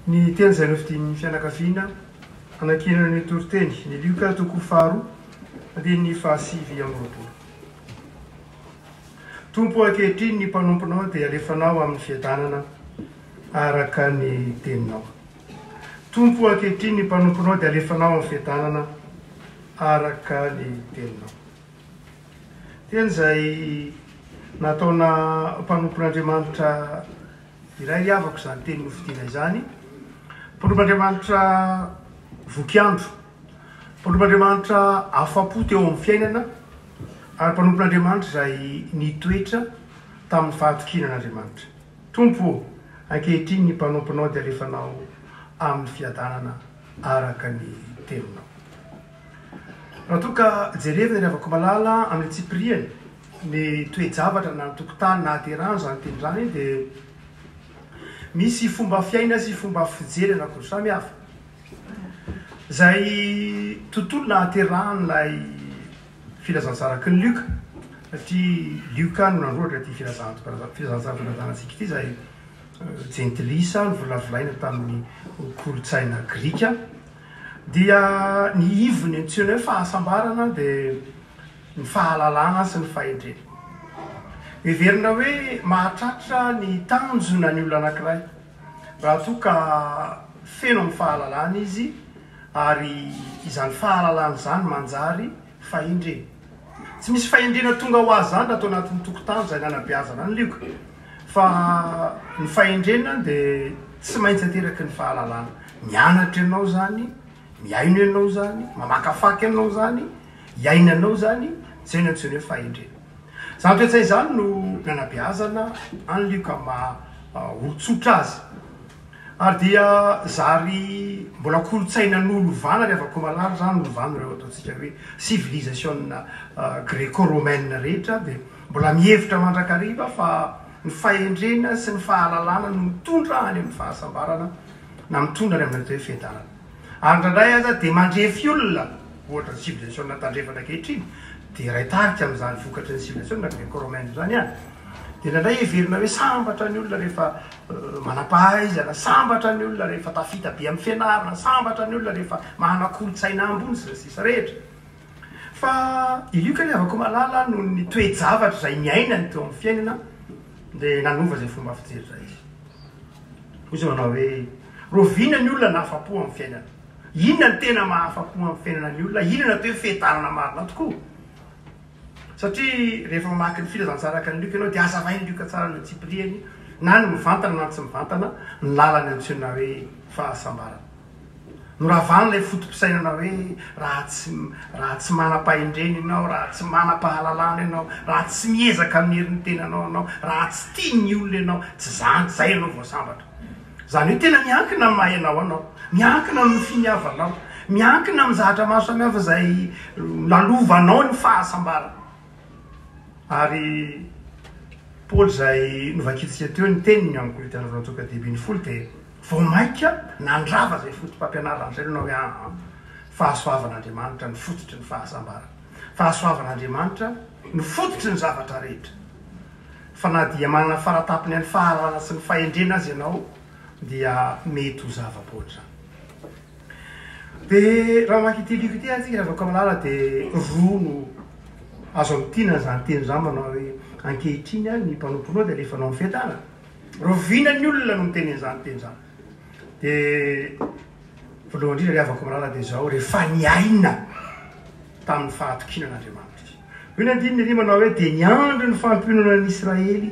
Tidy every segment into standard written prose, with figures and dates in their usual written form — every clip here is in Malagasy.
Ny teny izay nofidian'ny fianakaviana hanankinana ny toriteny, ny Lioka toko faharoa, andininy faha-29. Tompo ô, ankehitriny ny mpanomponao dia alefanao amin'ny fiadanana araka ny teninao. Tompo ô, ankehitriny ny mpanomponao dia alefanao amin'ny fiadanana araka ny teninao. Teny izay nataona mpanompon'Andriamanitra iray ry havako izany teny nofidiana izany. Mpanompon'Andriamanitra voky andro, mpanompon'Andriamanitra afa-po teo amin'ny fiainana ary mpanompon'Andriamanitra izay nitoetra tamin'ny fahatokiana an'Andriamanitra. Tompo ô, ankehitriny ny mpanomponao dia alefanao amin'ny fiadanana araka ny teninao. Raha toa ka jerevina ry havako malala amin'ny antsipiriany ny toe-javatra na ny tokotany nahaterahany izany teny izany dia misy fomba fiaina sy fomba fijery anankiroa samy hafa. Izay tontolo nahaterahan'ilay filazantsaraky ny Lioka, satria Lioka no nanoratra ity filazantsara filazantsika ity izay jentilisa novolavolaina tamin'ny kolontsaina grika. Dia ny ivony antsoina hoe fahasambarana dia ny fahalalana sy ny fahendrena. Heverina hoe mahatratra ny tanjona ny olona anankiray raha toa ka feno amin'ny fahalalana izy ary izany fahalalana izany manjary fahendrena. Tsy misy fahendrena tonga ho azy izany raha tao anatin'ny tokotany izay nanabeazana an'i Lioka fa ny fahendrena dia tsy maintsy ateraky ny fahalalana. Mianatra ianao izany, mihaino ianao izany, mamakafaka ianao izany, iainanao izany, izay no antsoina hoe fahendrena. Izany toe-tsaina izany no nanabeazana an'i Lioka maha olon-tsotra azy. Ary dia zary mbola kolontsaina nolovana ry havako malala izany, nolovana ireo ataontsika hoe civilisation greco-romaine rehetra dia mbola mihevitra mandrakariva fa ny fahendrena sy ny fahalalana no mitondra any amin'ny fahasambarana na mitondra any amin'ny atao hoe fiadanana. Ary indraindray aza dia mandrefy olona, ohatra ny civilisation tandrefana ankehitriny dia iray tarika amin'izany vokatry ny civilisation greco-romaine izany ihany. Dia indraindray heverina hoe sambatra ny olona rehefa manam-pahaizana, sambatra ny olona rehefa tafita be amin'ny fianarana, sambatra ny olona rehefa manana kolontsaina ambony sy ny sisa rehetra. Fa i Lioka ry havako malala noho ny toe-javatra izay niainany teo amin'ny fiainana dia nanova izay fomba fijery izay izy. Hoy izy manao hoe, Rahoviana ny olona nahafa-po amin'ny fiainana? Inona no tena mahafa-po amin'ny fiainana ny olona? Inona no atao hoe fiadanana marina tokoa? Satria rehefa mamaky ny filazantsara araka an'i Lioka ianao dia hazavain'i Lioka tsara ny antsipiriany na ny mivantana na ny tsy mivantana ny lalany antsoina hoe fahasambarana. Noravany ilay foto-pisainana hoe raha tsy raha tsy manam-pahendrena ianao, raha tsy manam-pahalalana ianao, raha tsy miezaka amin'ny herin'ny tenanao ianao, raha tsy tian'ny olona ianao, tsy izany, izay ianao vao sambatra. Izany hoe tena miankina amin'ny maha ianao anao, miankina amin'ny finiavanao, miankina amin'ny zavatra maro samihafa izay lalovanao ny fahasambarana. Ary Paoly izay novakintsika teo ny teniny ao amin'ny Korintiana voalohany toko 15 dia vao mainka nandrava izay foto-pampianarana izay nanao hoe aa fahasoavan'Andriamanitra no fototry ny fahasambarana. Fahasoavan'Andriamanitra no fototry ny zavatra rehetra. Fa na dia manana faratapony an'ny fahalalana sy ny fahendrena aza ianao dia mety ho zava-poana izany. Dia raha mamaky ity lioka ity ary isika Ravakomalala dia roa no azo amintinana izany teny izany manao hoe ankehitriny ny mpanomponao dia alefanao amin'ny fiadanana. Rahoviana ny olona no miteny an'izany teny izany? Dia voalohany indrindra ry havako malala dia izao, rehefa niaina tamin'ny fahatokiana an'Andriamanitra izy. Hoy ny andininy ery manao hoe dia niandry ny fampiononana an'i Israely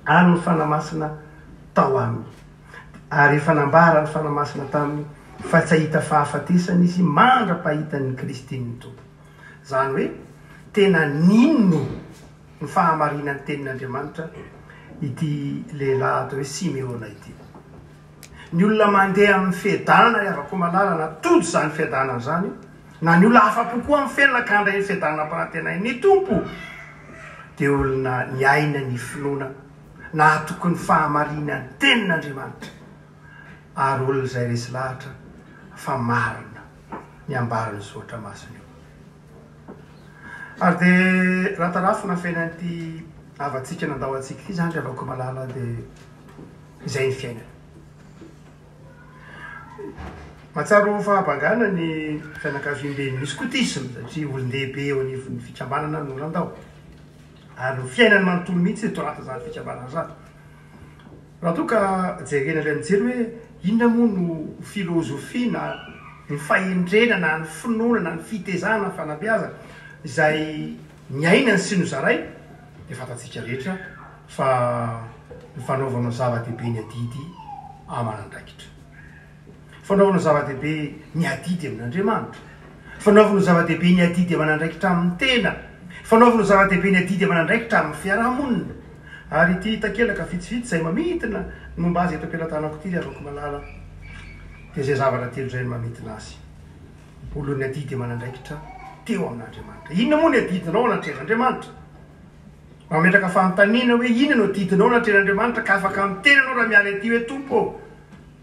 ary ny Fanahy Masina tao aminy. Ary efa nambara ny Fanahy Masina taminy fa tsy hahita fahafatesana izy mandra-pahitany ny Kristin'ny Tompo. Izany hoe tena nino ny fahamarinan'ny tenin'Andriamanitra ity lehilahy atao hoe Simeona ity. Ny olona mandeha amin'ny fiadanana ry havako malala na tojo izany fiadanana izany, na ny olona afa-po koa amin'ny fiainana ka handray ny fiadanana ampanantenain'ny Tompo, dia olona niaina ny finoana, nahatoky ny fahamarinan'ny tenin'Andriamanitra, ary olona izay resy lahatra fa marina ny ambaran'ny Soratra Masina io. Ary dia raha tarafina ny fiainan'ity havantsika nandao antsika ity izany ry havako malala dia izay ny fiainana. Mahatsiaro fahabangana ny fianakaviamben'ny skotisma satria olon-dehibe eo anivon'ny fikambanana no nandao. Ary ny fiainany manontolo mihitsy eto anatin'izany fikambanana izany. Raha toa ka jerena indray mijery hoe inona moa no filozofia na ny fahendrena na ny finoana na ny fitezana na ny fanabeazana izay niainany sy nozarainy dia fantatsika rehetra fa ny fanaovana zava-dehibe ny adidy aman'andraikitra. Fanaovana zava-dehibe ny adidy amin'Andriamanitra. Fanaovana zava-dehibe ny adidy aman'andraikitra amin'ny tena. Fanaovana zava-dehibe ny adidy aman'andraikitra amin'ny fiarahamonina. Ary ity takelaka vitsivitsy izay mamintina ny momba azy eto am-pelatanako ity ry havako malala dia izay zavatra telo izay no mamintina azy. Olon'ny adidy aman'andraikitra teo amin'Andriamanitra. Inona moa ny adidinao anatrehan'Andriamanitra? Mametraka fanontaniana hoe inona no adidinao anatrehan'Andriamanitra ka afaka miteny ianao raha miala ety hoe Tompo ô,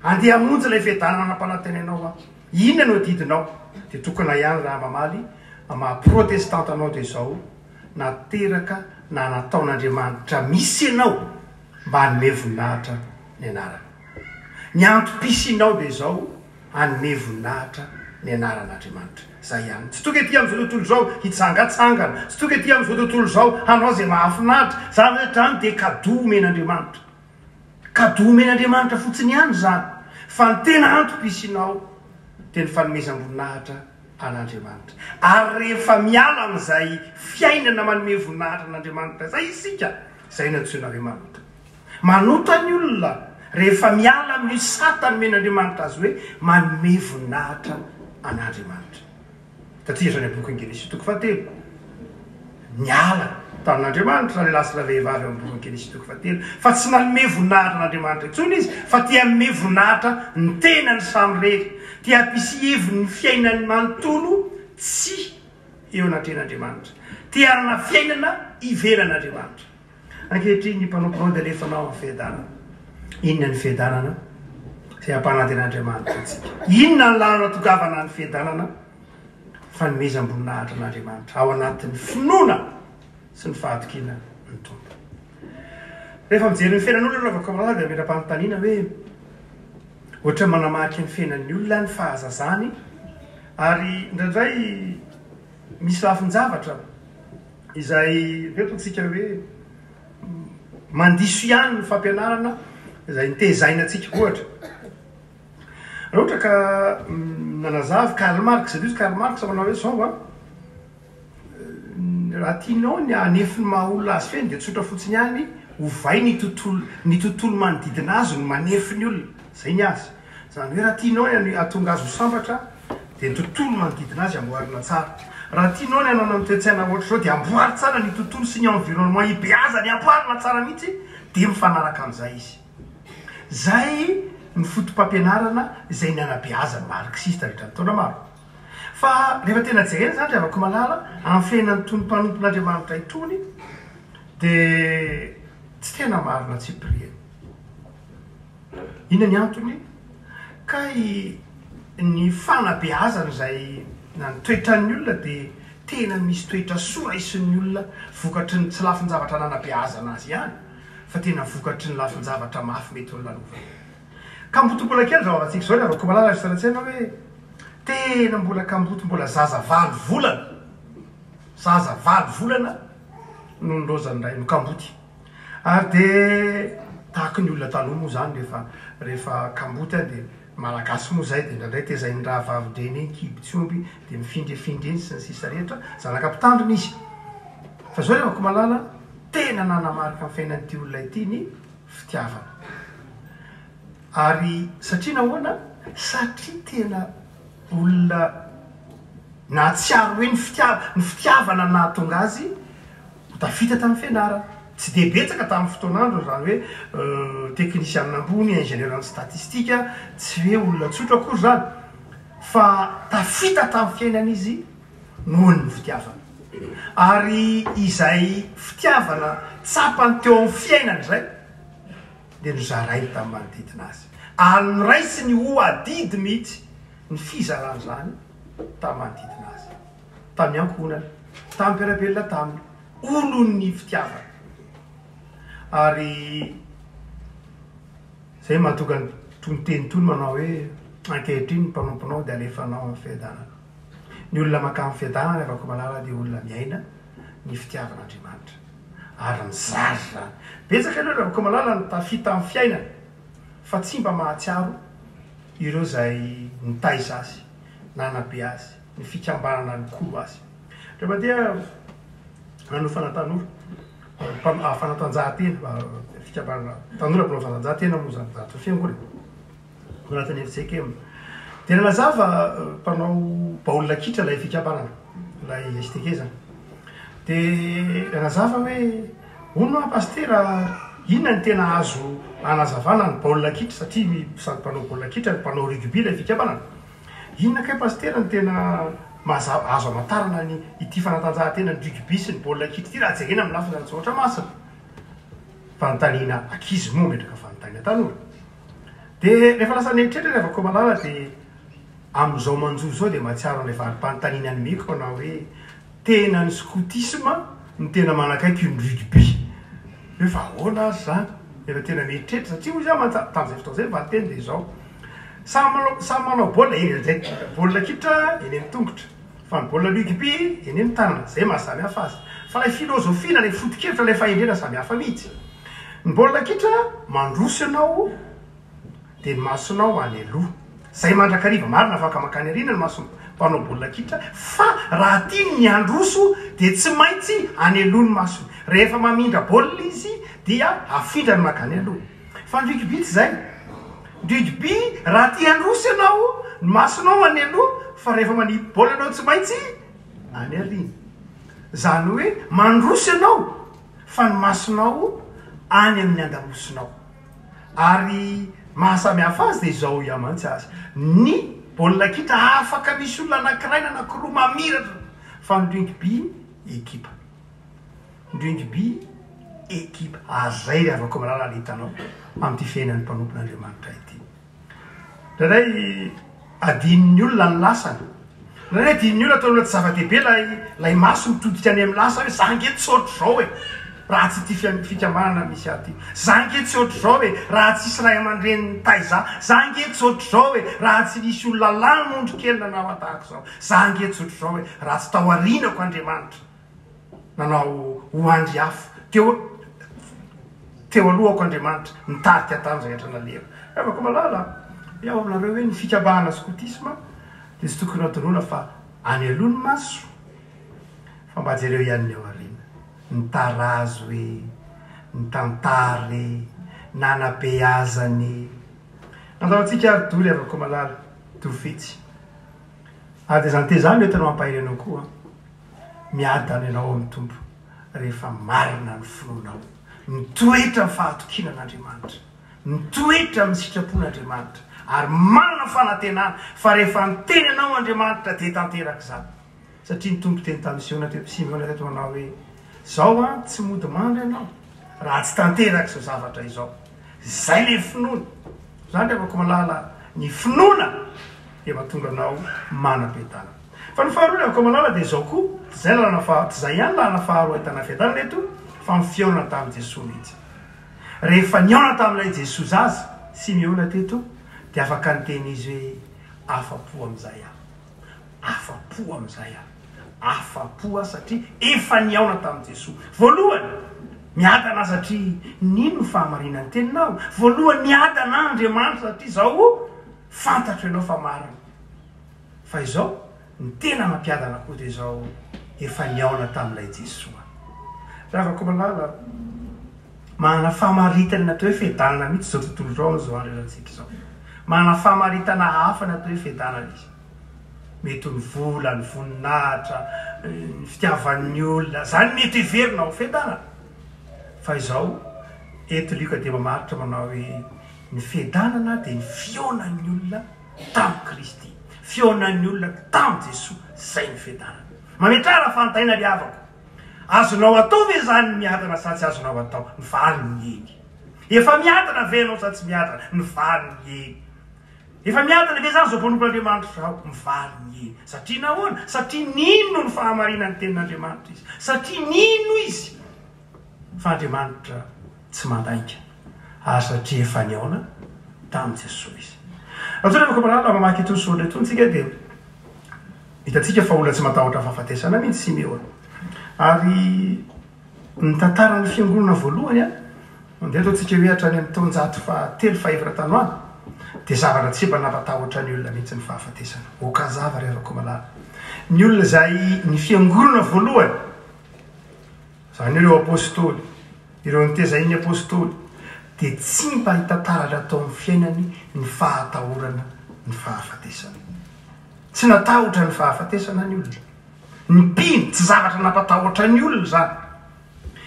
Andeha hamonjy ilay fiadanana nampanantenainao aho. Inona no adidinao? Dia tokana ihany raha mamaly amin'ny maha protestanta anao dia izao, nateraka na nataon'Andriamanitra misy ianao mba hanome voninahitra ny anarany. Ny antom-pisianao dia izao, hanome voninahitra ny anaran'Andriamanitra. Izay ihany. Tsy tonga ety amin'izao tontolo izao hitsangatsangana, tsy tonga ety amin'izao tontolo izao hanao izay mahafinaritra. Izany rehetra izany dia cadeau omen'Andriamanitra. Cadeau omen'Andriamanitra fotsiny ihany izany, fa ny tena antom-pisianao dia ny fanomezam-boninahitra an'Andriamanitra. Ary rehefa miala amin'izay fiainana manome voninahitra an'Andriamanitra izay isika, izay no antsoina hoe manota. Manota ny olona rehefa miala amin'io sata nomen'Andriamanitra azy hoe manome voninahitra an'Andriamanitra. Taty hatrany amin'ny bokin'ny Genesisy toko fahatelo. Niala tamin'Andriamanitra ralehilahy sy ravehivavy ao amin'ny bokin'ny Genesisy toko fahatelo, fa tsy nanome voninahitra an'Andriamanitra intsony izy, fa te hanome voninahitra ny tenany samirery, te hampisy heviny ny fiainany manontolo tsy eo anatrehan'Andriamanitra, te hanana fiainana ivelan'Andriamanitra. Ankehitriny ny mpanomponao dia alefanao amin'ny fiadanana. Inona ny fiadanana izay ampananten'Andriamanitra antsika? Inona ny lalana tongavana ny fiadanana? Fanomezam-boninahitra an'Andriamanitra ao anatin'ny finoana sy ny fahatokiana ny Tompo. Rehefa mijery ny fiainan'olona aloha Ravakomalala dia mametra-panontaniana hoe ohatra manamarika ny fiainan'ny olona ny fahazazany ary indraindray misy lafin-javatra izay avy eo ataontsika hoe mandiso ihany ny fampianarana izay nitezaina antsika. Ohatra, raha ohatra ka nanazava Karl Marx, aloha izy Karl Marx manao hoe zao an, raha tianao ny hanefy ny maha olona azy feno dia tsotra fotsiny ihany, ovay ny tontolo, ny tontolo manodidina azy no manefy ny olona, zay ny azy. Izany hoe raha tianao ny hahatonga azy ho sambatra dia ny tontolo manodidina azy amboarina tsara. Raha tianao ny hanana ny toe-tsaina ohatr'izao dia amboary tsara ny tontolo sy ny environnement ibeazany, amboarina tsara mihitsy dia mifanaraka amin'izay izy. Izay ny foto-pampianarana izay nanabeazan'ny marxiste nandritra ny taona maro. Fa rehefa tena jerena izany ry havako malala, amin'ny fiainan'itony mpanompon'Andriamanitra itony dia tsy tena marina tsipiriany. Inona ny antony? Kay ny fanabeazana izay na ny toetran'ny olona dia tena misy toetra soa raisin'ny olona vokatry ny tsy lafin-javatra nanabeazana azy ihany fa tena vokatry ny lafin-javatra mafy mety ho nolalovany. Kamboty mbola kely izao havantsika izao ry havako malala ry Saratsena hoe tena mbola kamboty mbola zaza valo volana zaza valo volana no nilaozan'ny rainy no kamboty. Ary dia tahaky ny olona taloha moa izany rehefa rehefa kamboty aho dia Malagasy moa izay dia indraindray tezain'ny rahavavin-dreny eny kibo tsy omby dia mifindrafindra eny sy ny sisa rehetra, zanaka mpitandrina izy. Fa izao ry havako malala, tena nanamarika ny fiainan'ity olona ity ny fitiavana. Ary satria nahoana? Satria tena olona nahatsiaro hoe ny fitiavana ny fitiavana nahatonga azy Ho tafita tamin'ny fianarana. Tsy dia betsaka tamin'ny fotoan'androny izany hoe teknisianina ambony, ingénieur en statistique, tsy hoe olona tsotra akory izany, fa tafita tamin'ny fiainana izy noho ny fitiavana. Ary izay fitiavana tsapany teo amin'ny fiainany izay dia nozarainy tamin'ny manodidina azy. Ary noraisiny ho adidy mihitsy ny fizarana izany tamin'ny manodidina azy. tamin'ny ankohonany, tamin'ny mpiara-belona taminy, olon'ny fitiavana. Ary izay mahatonga an'itony teny itony manao hoe. Ankehitriny ny mpanomponao dia alefanao amin'ny fiadanana. Ny olona mankany fiadanana ry havako malala dia olona miaina ny fitiavan'Andriamanitra. Ary mizara izany. Betsaka ireo ry havako malala no tafita amin'ny fiainana fa tsy mba mahatsiaro ireo izay nitaiza azy, nanabe azy, ny fikambanana nikolo azy. Indray mandeha nanofana tanora, fanatanjahantena, fikambanana tanora mpanao fanatanjahantena moa izany, zato fiangonana. Ao anatin'ny fjkm. Dia nanazava mpanao baolina kitra ilay fikambanana, ilay STK izany. Dia nanazava hoe, hono hoa pasitera, inona no tena azo anazavana ny baolina kitra, satria sady mpanao baolina kitra no mpanao rugby ilay fikambanana. Inona kay pasitera no tena mahaza- azo amantarana ny ity fanatanjahantena ny rugby sy ny baolina kitra ity raha jerena amin'ny lafiny ara-tsoratra masina? Fanontaniana ankizy moa mipetraka fanontaniana tanora. Dia rehefa lasa nieritreritra ry Ravakomalala dia amin'izao manjo izao dia mahatsiaro an'ilay valim-panontaniana nomeko manao hoe tena ny scoutisme no tena manakaiky ny rugby. Hoe fa ahoana ary izany? Efa tena mieritreritra satria hoy izaho mantsy tamin'izay fotoana izay ny valinteny dia izao, samy manao samy manao baolina, eny izay baolina kitra eny amin'ny tongotra fa ny baolina rugby eny amin'ny tanana, izay maha samy hafa azy. Fa ilay filozofia na ilay foto-kevitra, ilay fahendrena samy hafa mihitsy. Ny baolina kitra, mandroso ianao dia ny masonao any aloha. Zay mandrakariva, marina fa afaka mankany aoriana ny mason'ny mpanao baolina kitra fa raha tiany ny handroso dia tsy maintsy any aloha ny masony. Rehefa mamindra baolina izy dia afindrany mankany aloha. Fa ny rugby tsy zay. Ny rugby raha tia handroso ianao, ny masonao any aloha fa rehefa manipy baolina ianao tsy maintsy any aoriana. Zany hoe mandroso ianao fa ny masonao any amin'ny andamosinao. Ary maha samy hafa azy dia izao iamantsy azy, ny baolina kitra afaka misy olona anankiray na anankiroa mamiratra fa ny rugby ekipa. Ny rugby ekipa. Ary izay ry havako malala ny hitanao amin'ity fiainan'ny mpanompon'Andriamanitra ity. Indraindray adinon'ny olona ny lasany. Indraindray adinon'ny olona ataon'ny olona tsy zava-dehibe ilay ilay maso mitodika any amin'ny lasa hoe za ange tsy ohatr'izao e! Raha tsy ity fikambanana misy ahy ity. Za ange tsy ohatr'izao e! Raha tsisy ray aman-dreny nitaiza ahy. Za ange tsy ohatr'izao e! Raha tsy nisy olona lany ondry kely nanao ahy tahaka izao. Za ange tsy ohatr'izao e! Raha tsy tao aorianako Andriamanitra. Nanao ho andry afo teo teo alohako Andriamanitra, nitarika tamin'izay rehetra nalehako. Ry havako malala, miao aminareo hoe ny fikabahana skotisma dia tsy tokony hadinoina fa any aloha ny maso, fa mba jereo ihany ny ao aoriana. Ny tarazo e, ny tantara e, nanabeazana e. Nandao antsika ary doa ry havako malala, doa fetsy. Ary dia izany teny izany no entina mampahery anao koa. Miadana ianao amin'ny Tompo rehefa marina ny finoanao, mitoetra amin'ny fahatokiana an'Andriamanitra, mitoetra amin'ny sitrapon'Andriamanitra, ary manana fanantenana fa rehefa niteny anao Andriamanitra dia tanteraka izany. Satria ny Tompo teny tamin'i Siona teto, Simeona teto manao hoe, Zao an, tsy mody mandry ianao raha tsy tanteraka izao zavatra izao. Izay ilay finoana. Izany ry havako malala, ny finoana dia mahatonga anao manam-piadanana. Fa ny faharoa ry Ankoamalala dia izao koa, tsy izay lalana faha, tsy izay ihany lalana faharoa ahitana fiadanana eto fa ny fihaonana tamin'i Jesoa mihitsy. Rehefa nihaona tamin'ilay Jesoa zaza, Simeona teto, dia afaka niteny izy hoe, afa-po amin'izay aho. Afa-po amin'izay aho. Afa-po aho satria efa nihaona tamin'i Jesoa. Voalohany, miadana aho satria nino ny fahamarinan'ny teninao. Voalohany, miadana aho Andriamanitra satria izao fantatro ianao fa marina. Fa izao, ny tena nampiadana koa dia izao, efa nihaona tamin'ilay Jesoa. Ry havako malala, manana famaritana ny atao hoe fiadanana mihitsy izao tontolo izao amin'izao andro iainantsika izao. Manana famaritana hafa ny atao hoe fiadanana izy. Mety ho ny vola, ny voninahitra, ny fitiavan'ny olona, izany mety heverina ho fiadanana. Fa izao, eto Lioka dia mamaritra manao hoe ny fiadanana dia ny fihaonan'ny olona tamin'i Kristy, fihaonan'ny olona tamin'i Jesoa, izay ny fiadanana. Mametraha fanontaniana ry havako, azonao atao ve izany ny miadana sa tsy azonao atao? Ny valiny eny. Efa miadana ve ianao sa tsy miadana? Ny valiny eny. Efa miadana ve izany izao mpanompon'Andriamanitra izao? Ny valiny eny. Satria nahoana? Satria nino ny fahamarinan'ny tenin'Andriamanitra izy. Satria nino izy fa Andriamanitra tsy mandainga ary satria efa nihaona tamin'i Jesoa izy. Raha toa nefa koa malala mamaky itony soratra itony tsika dia hitantsika fa olona tsy matahotra fahafatesana mihitsy Simeona. Ary ny tantaran'ny fiangonana voalohany an, andeha ataontsika hoe hatrany amin'ny taonjato fahatelo fahefatra tany ho any, dia zavatra tsy mba nampatahotra ny olona mihitsy ny fahafatesana. Okazava ry havako malala. Ny olona izay ny fiangonana voalohany, izany hoe ireo apostoly, ireo nitezain'ny apostoly, dia tsy mba hita taratra tao amin'ny fiainany ny fahatahorana ny fahafatesana. Tsy natahotra ny fahafatesana ny olona. Ny mpino, tsy zavatra nampatahotra ny olona izany.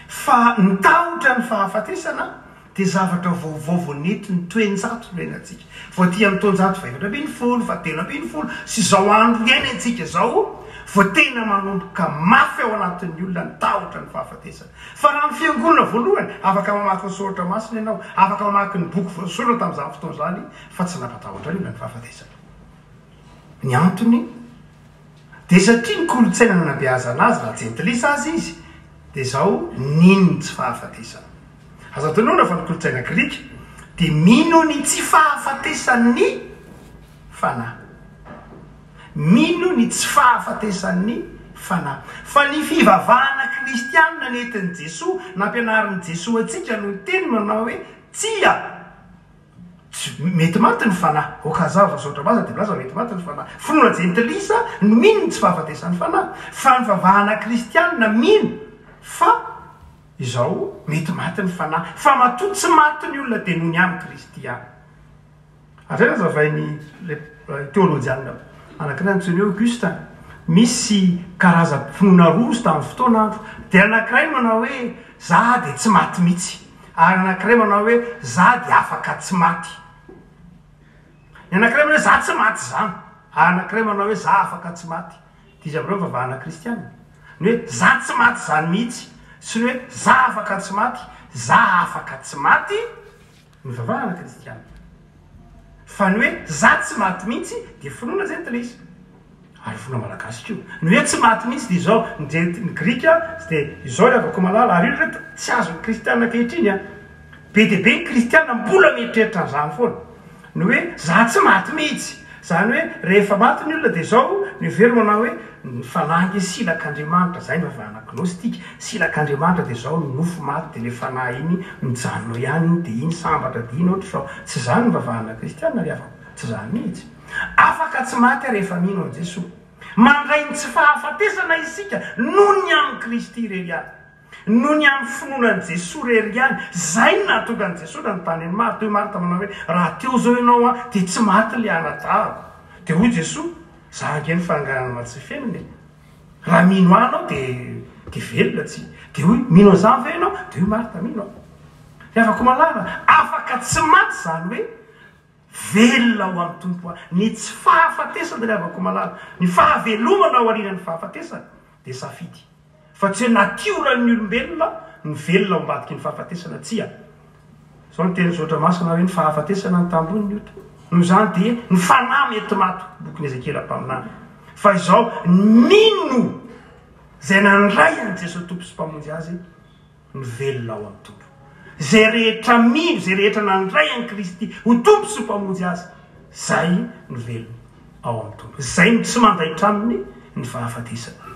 Fa ny tahotra ny fahafatesana dia zavatra vaovao vao nentin'ny toenjato niainantsika. Vao aty amin'ny taonjato faha-14, faha-13 sy izao andro iainantsika izao vao tena manomboka mafy ao anatin'ny olona ny tahotra ny fahafatesana. Fa raha ny fiangonana voalohany, afaka mamaky ny soratra masina ianao, afaka mamaky ny boky voasoratra tamin'izany fotoana izany fa tsy nampatahotra ny olona ny fahafatesana. Ny antony dia satria ny kolontsaina nanabeazana azy, raha jentilisa aza izy, dia izao, nino ny tsy fahafatesana. Azo adinoina fa ny kolontsaina grika dia mino ny tsy fahafatesan'ny fanahy. Mino ny tsy fahafatesan'ny fanahy. Fa ny fivavahana kristianina nentin'i Jesoa, nampianarin'i Jesoa antsika no niteny manao hoe, Tsia! Tsy mety maty ny fanahy. Ok hazava fa soratra masina dia milaza fa mety maty ny fanahy. Finoana jentilisa no mino ny tsy fahafatesan'ny fanahy. Fa ny fivavahana kristianina mino fa izao mety maty ny fanahy. Fa matoa tsy maty ny olona dia noho ny amin'i Kristy ihany. Hatraiza hazavain'ny teolojianina anankiray antsoiny hoe Augustin. Misy karazam-pinoana roa izy tamin'ny fotoana andro. Dia anankiray manao hoe za dia tsy maty mihitsy. Ary anankiray manao hoe, Za dia afaka tsy maty. Ny anankiray manao hoe, Za tsy maty izany. Ary anankiray manao hoe, Za afaka tsy maty. Dia iza amin'ireo no vavahana kristiana? Ny hoe, Za tsy maty izany mihitsy, sy ny hoe, Za afaka tsy maty, Za afaka tsy maty no vavahana kristiana. Fa ny hoe, Za tsy maty mihitsy dia finoana jentilisa. Ary finoana malagasy koa. Ny hoe tsy maty mihitsy dia izao, ny jent, ny grika dia izao ry havako malala, ary io ry reto tsy azon'ny kristiana ankehitriny an! Be dia be ny kristiana mbola mieritreritra an'izany foana. Ny hoe za tsy maty mihitsy. Izany hoe rehefa maty ny olona dia izao no heveriny manao hoe ny fanahy ange silak'Andriamanitra, izay no ivavahana gnostika, silak'Andriamanitra dia izao ny nofo maty dia ilay fanahy iny mijanona eo ihany iny dia iny sambatra dia iny ohatr'izao. Tsy izany ny ivavahana kristiana ry havako, tsy izany mihitsy. Afaka tsy maty rehefa mino an'i Jesoa. Mandray ny tsy fahafatesana isika noho ny amin'i Kristy irery ihany. Noho ny amin'ny finoana an'i Jesoa irery ihany. Izay no nahatonga an'i Jesoa nanontany an'i Marta. Hoy Marta manao hoe, Raha teo izao ianao an, dia tsy maty ilay anadahako. Dia hoy Jesoa, Za ange ny fananganana tsy fenina e. Raha mino ahy anao dia dia velona tsy. Dia hoy, Mino an'izany ve ianao? Dia hoy Marta, Mino aho. Ry havako malala, afaka tsy maty izany hoe Velona ho an'ny Tompo aho. Ny tsy fahafatesana ry havako malala, ny fahavelomana ao aorianan'ny fahafatesana dia safidy. Fa tsy hoe natioran'ny olombelona ny velona ao ambadiky ny fahafatesana, tsia. Izao ny tenin'ny Soratra Masina hoe ny fahafatesana no tambony ny ota. Noho izany dia ny fanahy mety maty, bokin'i Ezekiela mpaminany. Fa izao, ny mino izay nandray an'i Jesoa Tompo sy Mpamonjy azy, ny velona ao amin'ny Tompo. Izay rehetra mino, izay rehetra nandray an'i Kristy ho Tompo sy Mpamonjy azy, izay no velona ao amin'ny Tompo. Izay no tsy mandaitra aminy ny fahafatesana.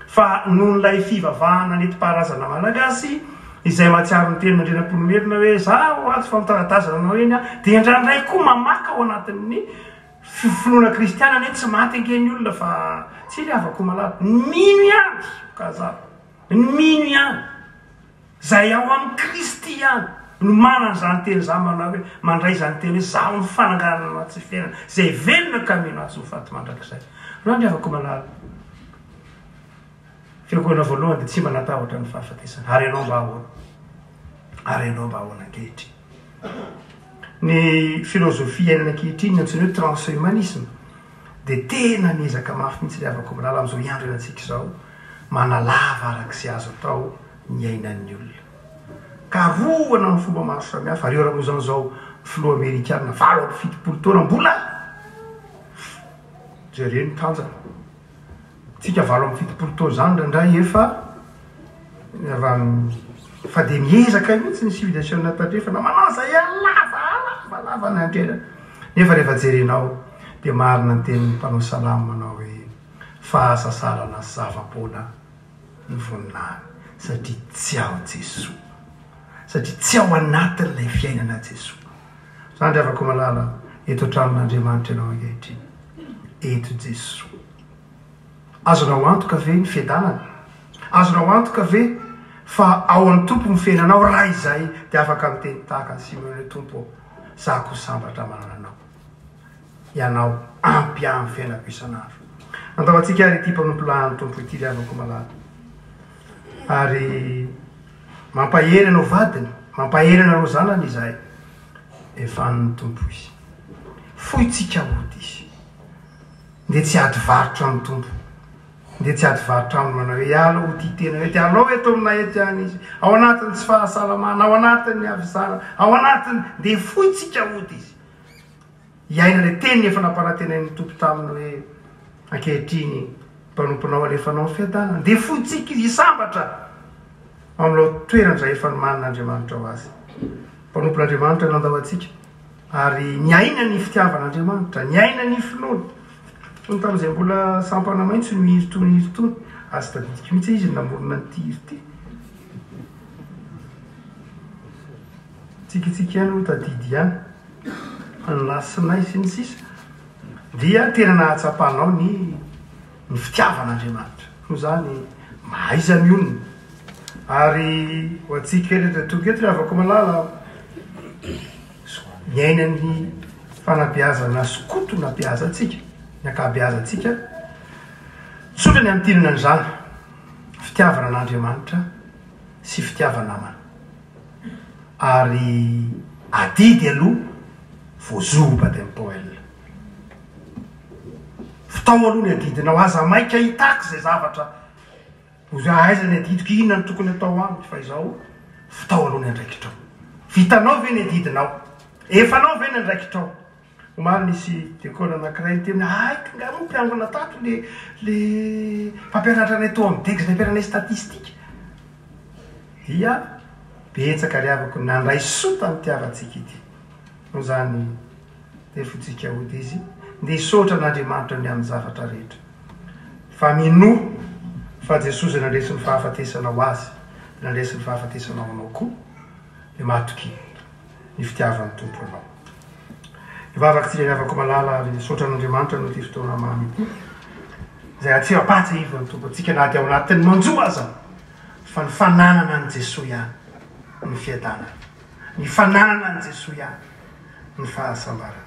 Fa noho ilay fivavahana nentim-paharazana malagasy, izay mahatsiaro ny tenin'Andrianampoinimerina hoe, Zaho atsy fa mitaratazana anao eny aho, dia indraindray koa mamaka ao anatin'ny finoana kristiana anie tsy maty ange ny olona fa tsy ry havako malala. Ny mino ihany, ka za. Ny mino ihany, izay ao amin'i Kristy ihany, no manana izany teny izany manao hoe, mandray izany teny hoe, Izaho no fananganana tsy fiainana, izay velona ka mino Ahy tsy ho faty mandrakizay. Reo ry havako malala, fiangonana voalohany dia tsy mba natahotra ny fahafatesana. Ary ianao mba ahoana? Ary ianao mba ahoana ankehitriny? Ny filozofia iainana ankehitriny antsoina hoe transhumanisme dia tena miezaka mafy mihitsy ry havako malala amin'izao andro iainantsika izao, manalava araka izay azo atao ny ainan'ny olona. Karohana amin'ny fomba maro samihafa, ary eo Ramozan izao filoha amerikana 78 taona mbola jereo ny tanjany. Tsika 78 taona izany indraindray efa fa dia miezaka mihitsy ny civilisation tandrefana manao izay halava halava lava ny andriana. Nefa rehefa jerenao dia marina ny tenin'ny mpanao salamo manao hoe, Fahasasarana sy zava-poana ny voninahiny, satria tsy ao Jesoa. Satria tsy ao anatin'ilay fiainana Jesoa. Izany ry havako malala, eto an-tranon'Andriamanitra ianao ankehitriny. Eto Jesoa. Azonao antoka ve ny fiadanana? Azonao antoka ve fa ao amin'ny Tompo ny fiainanao? Raha izay, dia afaka miteny tahaka an'i Simeona hoe, Tompo ô, za koa sambatra manana Anao. Ianao ampy ahy amin'ny fiainako isan'andro. Andao antsika ary ity mpanompolahin'ny Tompo ity ry havako malala. Ary mampahery anao vadiny, mampahery anareo zanany izahay. Evanin'ny Tompo izy. Fointsika hody izy. Ndeha tsy hiady varotra amin'ny Tompo. Ndeha tsy hiady varotra aminy manao hoe hiala ho tia tena eto, alao eto aminay eto ihany izy. Ao anatin'ny tsy fahasalamana, ao anatin'ny havizanana, ao anatin'ny, ndeha fointsika hody izy. Hiaina ilay teny efa nampanantenain'ny Tompo taminy hoe ankehitriny mpanomponao alefanao amin'ny fiadanana. Ndeha fointsika izy hisambatra ao amin'ilao toerana izay efa nomanin'Andriamanitra ho azy. Mpanompon'Andriamanitra nandao antsika. Ary niaina ny fitiavan'Andriamanitra, niaina ny finoana. Fony tamin'izay mbola sampana maitso no hira itony hira itony. Ary tsy tadidiko mihitsy hoe iza no namorona an'ity hira ity. Tsikitsiky ihany hoy tadidy ihany. Ny lasinay sy ny sisa. Dia tena nahatsapanao ny ny fitiavan'Andriamanitra. Noho izany, mahaiza mionona. Ary ho antsika rehetra tonga eto ry havako malala, miaina ny fanabeazana skoto nabeaza antsika, ny ankabeazantsika, tsotra ny hamintinana an'izany, fitiavana an'Andriamanitra sy fitiava-namana. Ary adidy aloha vao zo Baden-Powell. Vitao aloha ny adidinao, aza maika hitaky izay zavatra Ozy aiza ny adidiko, inona no tokony atao amiko fa izao, vitao aloha ny andraikitrao. Vitanao ve ny adidinao? Efanao ve ny andraikitrao? Omaly nisy diakona anankiray niteny hoe hay ka nga moa mpiangona tato le le mpampianatra anay tao amin'ny dex nampianatra anay statistique. Dia betsaka ry havako nandray soa tamin'ity havantsika ity. Noho izany dia fotsika hody izy, ndeha hisaotra an'Andriamanitra ny amin'ny zavatra rehetra. Fa minoa fa Jesoa izay nandresy ny fahafatesana ho azy dia nandresy ny fahafatesana ho anao koa, dia matokia ny fitiavan'ny Tompo anao. Hivavaka isika ry havako malala ary hisaotra an'Andriamanitra noho ity fotoana mamy ity, izay ahatsiampahatsiahivan'ny Tompo antsika na dia ao anatin'ny manjo aza fa ny fananana an'i Jesoa ihany no fiadanana, ny fananana an'i Jesoa ihany no fahasambarana.